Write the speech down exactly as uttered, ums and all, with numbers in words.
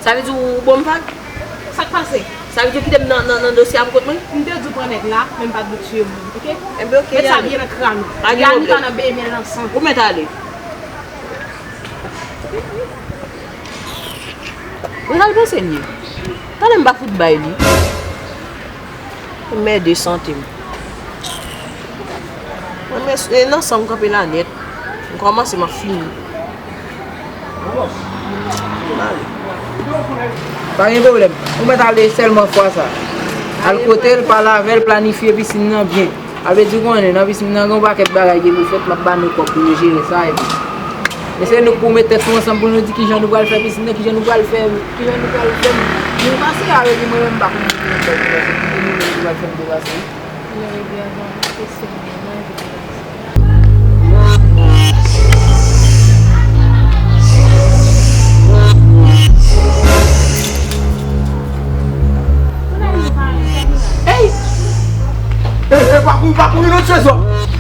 Sa vle di ou bon m vag? Sa k pase? Sa vle di ou kite m nan, nan, nan dosye a pou kont mwen? M te di w pran nèg la, men m pa t vle tiye moun, oke? Enben, oke, Met sa byen nan kran ou. Pa gen pwoblèm. Anita nan benyen lansan. Ou mèt ale. Mwen al panse l ye. Talè m pa fout bay li. Mède sante m. Mwen, men, e, nan san m kanpe la nèt. M kòmanse, m ap fini. M ale. Pa gen pwoblèm. Ou mèt ale sèlman fwa sa. Al kote l, pale avè l, planifye pisin nan byen. A vle di, ou konnen, nan pisin nan gen yon pakèt bagay ki pou fèt, m ap ba nou kòb pou nou jere sa, epi. Men se nou k pou met tèt nou ansanm pou nou di kijan nou pral fè pisin nan, kijan nou pral fè, kijan nou pral fè nou pase, a vle di, mwen menm, m pa konnen ki moun ki pral fè m depase. Lè revyen avan, se sèl mwen, mwen envite. Ey! Ey, ey, pa kouri, pa kouri, non, Trezò!